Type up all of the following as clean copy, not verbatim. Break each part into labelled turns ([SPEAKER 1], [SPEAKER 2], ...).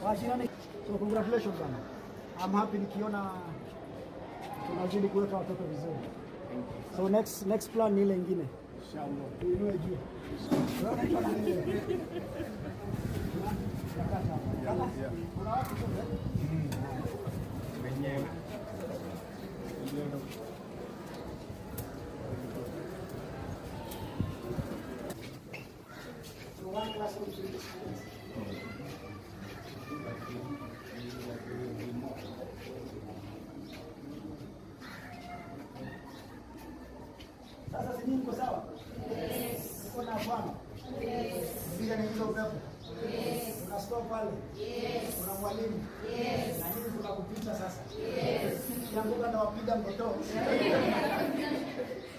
[SPEAKER 1] Washindane. So congratulations bana. I'm happy nikiona tunazidi kuweka watoto vizuri. So next plan ni ile ingine.
[SPEAKER 2] Inshallah.
[SPEAKER 1] Tuinue juu. Wewe unaitwa nani wewe?
[SPEAKER 2] Yeah.
[SPEAKER 1] Kuna watu tu, eh?
[SPEAKER 2] Wenyewe. Wenyewe.
[SPEAKER 1] So one classroom, three students.
[SPEAKER 2] But we will be more.
[SPEAKER 1] Sasa si nyinyi mko sawa? Yes. Mko na Bwana? Yes. Mpiga niingiza upepo? Yes. Kuna store pale? Yes. Kuna mwalimu? Yes. Na nyinyi kuna kupita sasa? Yes. Kianguka na wapiga mkoto.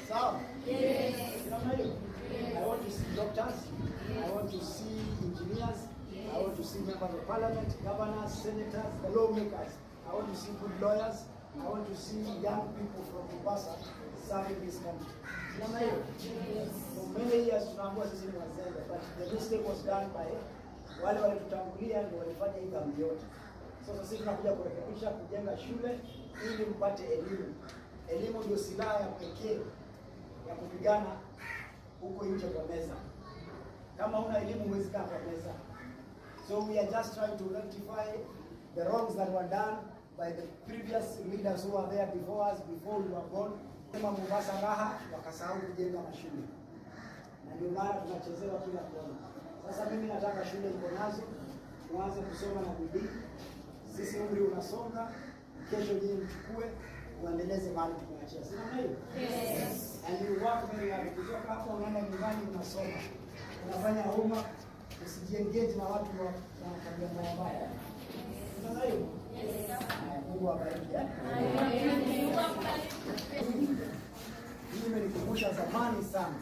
[SPEAKER 1] Sawa? Yes. Namna hiyo? I want to see doctors. I want to see engineers. I want to see members of parliament, governors, senators, the lawmakers. I want to see good lawyers. I want to see young people from Mombasa serving this country. Namna hiyo? For many years tunaambiwa sisi ni wazembe, but the mistake was done by wale walitutangulia, ndio walifanya hii dhambi yote. Sasa sisi tunakuja kurekebisha, kujenga shule ili mpate elimu. Elimu ndio silaha ya pekee ya kupigana huko nje kwa meza. Kama huna elimu huwezi kaa kwa meza. So we are just trying to rectify the wrongs that were done by the previous leaders who were there before us, before we were born. Sema Mombasa raha, wakasahau kujenga mashule, na ndio maana tunachezewa kila kona. Sasa mimi nataka shule iko nazo, muanze kusoma na bidii. Sisi umri unasonga, kesho nyinyi mchukue uendeleze mahali tumeachia, si namna hiyo?
[SPEAKER 3] Yes.
[SPEAKER 1] And you work very hard. Kutoka hapo unaenda nyumbani unasoma, unafanya homework, usijiengage na watu wa wa tabia mbaya mbaya. Namna hiyo?
[SPEAKER 3] Yes.
[SPEAKER 1] Haya, Mungu awabariki, eh? Hii imenikumbusha zamani sana,